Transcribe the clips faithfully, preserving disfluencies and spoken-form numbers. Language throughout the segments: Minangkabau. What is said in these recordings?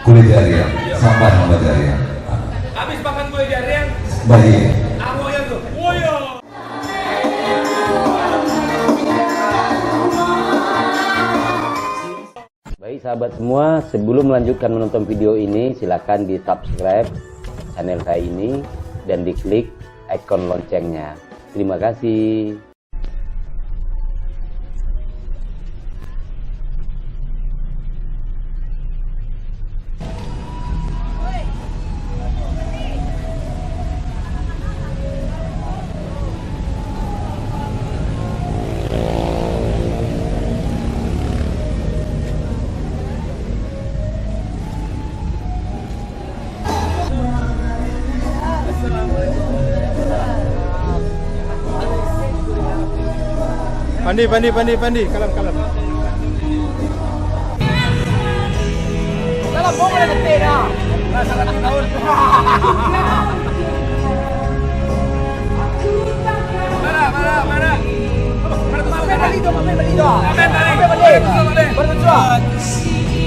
Kulit jariah, sambah nambah jariah. Habis makan kulit jariah, baik. Baik sahabat semua, sebelum melanjutkan menonton video ini, silakan di subscribe channel saya ini dan diklik ikon loncengnya. Terima kasih. Pandi, pandi, pandi, pandi. Kalam, kalam. Dalam bom boleh detik dah. Nah, salah tahun. Mana, mana, mana? Main balik tu, main balik tu. Main balik. Main balik. Baru tu.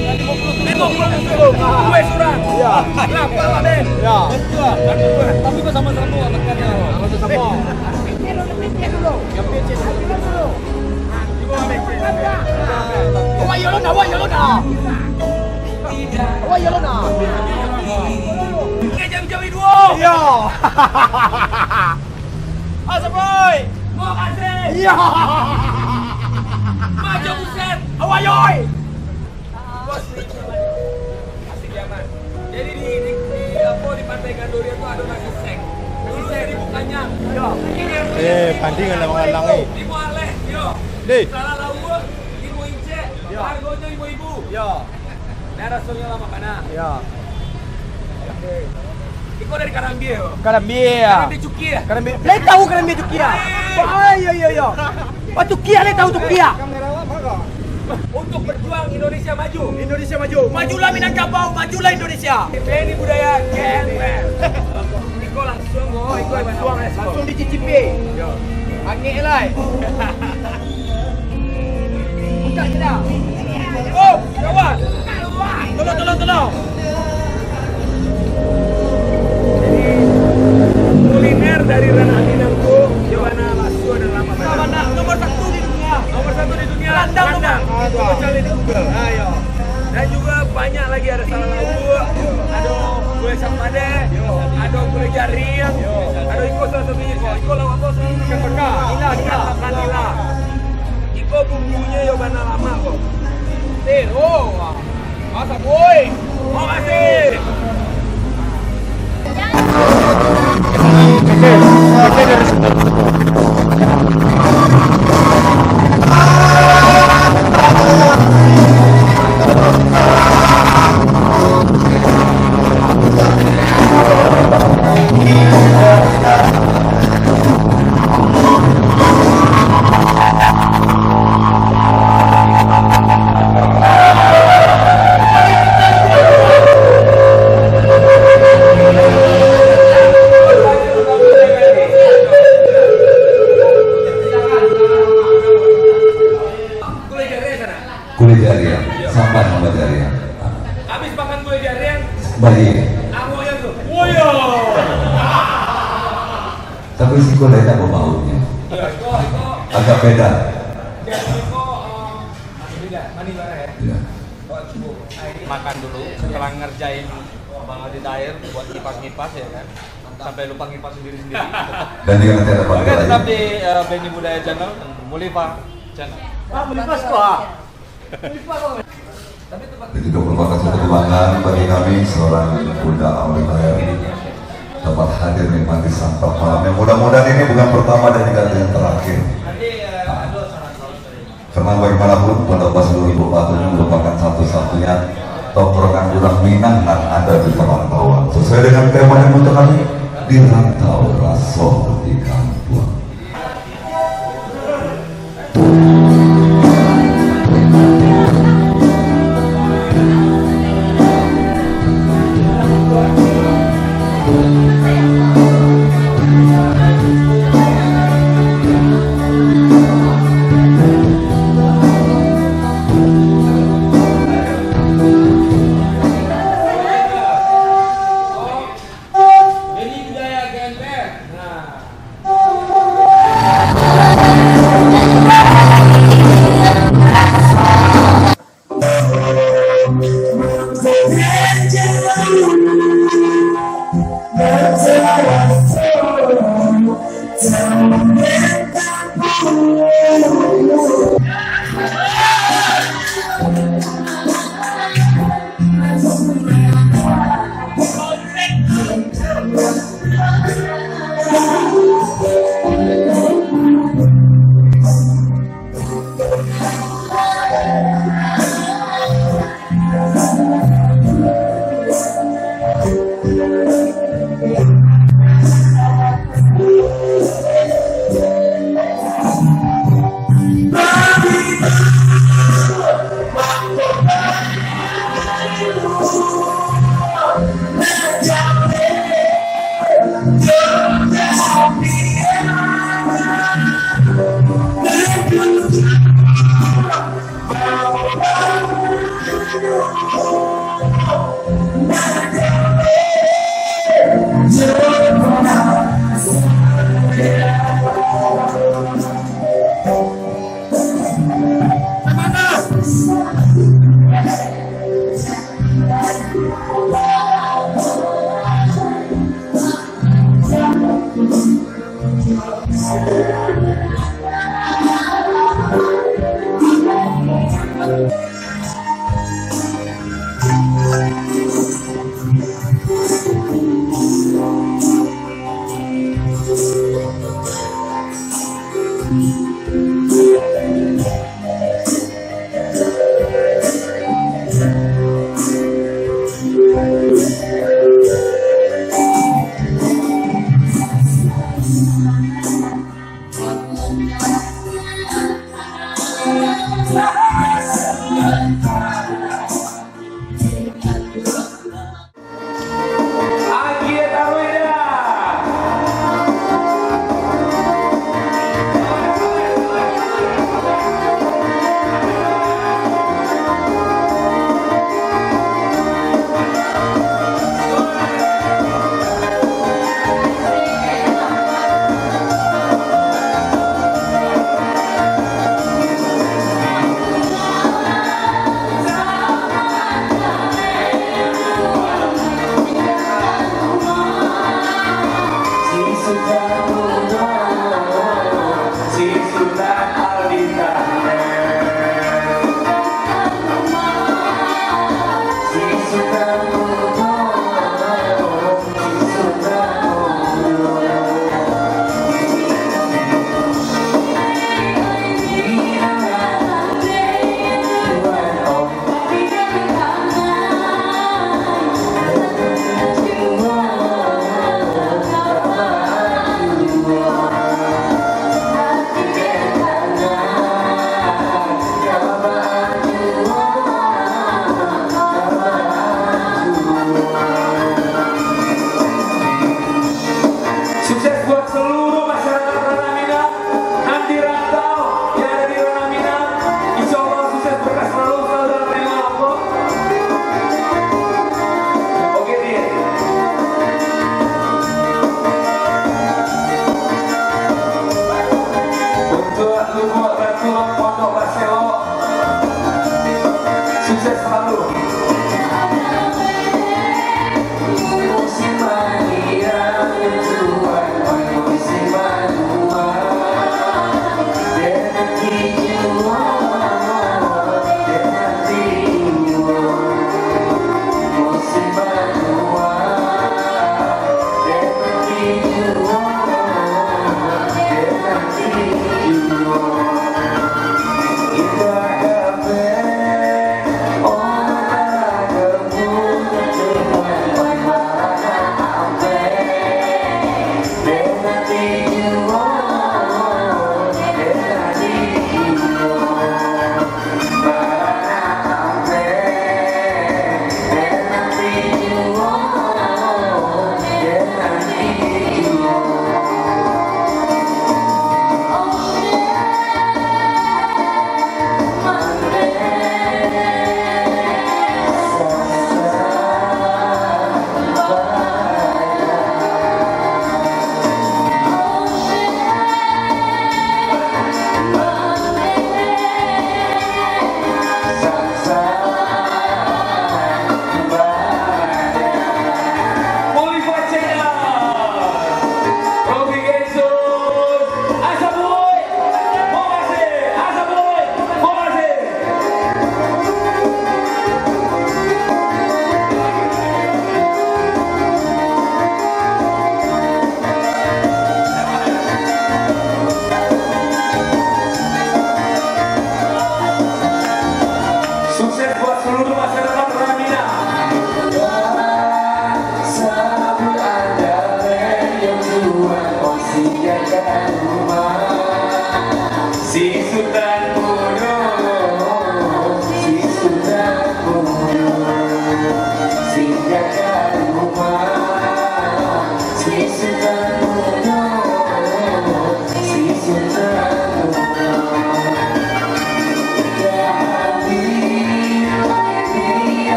Lima puluh tujuh. Lima puluh tujuh. Dua surang. Ya. Lapan lah, Ben. Ya. Tapi kau sama-sama makannya. Sama-sama. Awak yo lo nak, awak yo lo nak. Awak yo lo nak. Oke, jam-jam dua. Yo. Asapoi. Makasih. Yo. Macam buset. Awak yoi. Bos, asik ya, Man. Jadi di, di, di, apa, di Pantai Gandoria tu ada nasi sek. Dulu jadi bukanya. Yo. Eh, panding anak mangalang, eh. Limo aleh, yo. Deh. Salah lauk, limo incek. Yo. Harganya lima ribu. Yo. Nah, rasanya lama panas. Yo. Oke. Iko dari Karambia, yo. Karambia, ya. Karambia Cukia. Karambia. Lai tahu Karambia Cukia? Wah, iyo, iyo, iyo. Wah, Cukia, lai tahu Cukia? Untuk berjuang Indonesia maju. Indonesia maju. Majulah Minangkabau, majulah Indonesia. Beni budaya K N P. Iko langsung, oh, iko langsung, langsung dicicipi. Yo. Angek lai. Buka je dah. Oh, kawan. Tolong, tolong, tolong. Jadi, kuliner dari Ranah Minang tu, di mana Lasio dan Lamak Padang. Nomor satu di dunia. Nomor satu di dunia. Randang. Randang. Aduh. Coba cari di Google. Ayo. Dan juga banyak lagi, ada salah lauk, ada gulai asam padeh, ada gulai jaring, ada iko salah satunya iko. Iko lauk apa? Ikan baka. Nila, nila. Ikan nila. Iko bumbunya yo bana lamak ko. Eh, oh. Masak, boy. Makasih. Kulit jariah, sambah nambah jariah. Habis makan kulit jariah, baik. Angoknya tu. Woyo. Tapi siko lain nak bau-baunya. Iya, iko, iko. Agak beda. Iya, iko, eh, agak beda. Manis banget ya. Iya. Makan dulu, setelah ngerjain Bang Aldi Taher buat ngipas-ngipas, ya kan, sampai lupa ngipas sendiri-sendiri. Dan juga nanti ada Oke, tetap di, eh, Beni Budaya Channel dan Mulifa Channel. Ah, Mulifa suka. Mulifa kok. Itu juga merupakan suatu kebanggaan bagi kami seorang Bunda Aldi Taher dapat hadir menikmati santap malamnya. Mudah-mudahan ini bukan pertama dan juga yang terakhir. Karena bagaimanapun, Pondok Bas Luhur Batu ini merupakan satu-satunya tongkrongan urang Minang yang ada di perantauan. Sesuai dengan tema yang untuk kami, Rantau raso di kampuang.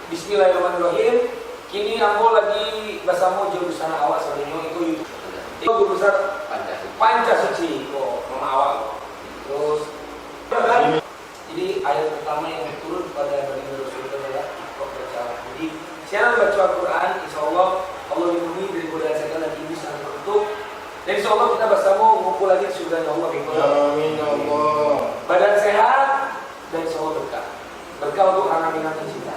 Bismillahirrahmanirrahim. Kini ambo lagi basamo jo dunsanak awak sadonyo, iko YouTube. Iko guru besar Pancasuci. Pancasuci, ko mama awak. Terus, jadi ayat pertama yang turun kepada Baginda Rasul itu adalah Iqra, bacalah. Jadi, siapa baca Al-Quran, insya Allah, Allah lindungi dari godaan setan dan iblis yang terkutuk. Dan insya Allah kita basamo ngumpul lagi di surga Allah. Amin, ya Allah. Badan sehat, dan insya Allah berkah. Berkah untuk anak-anak kita.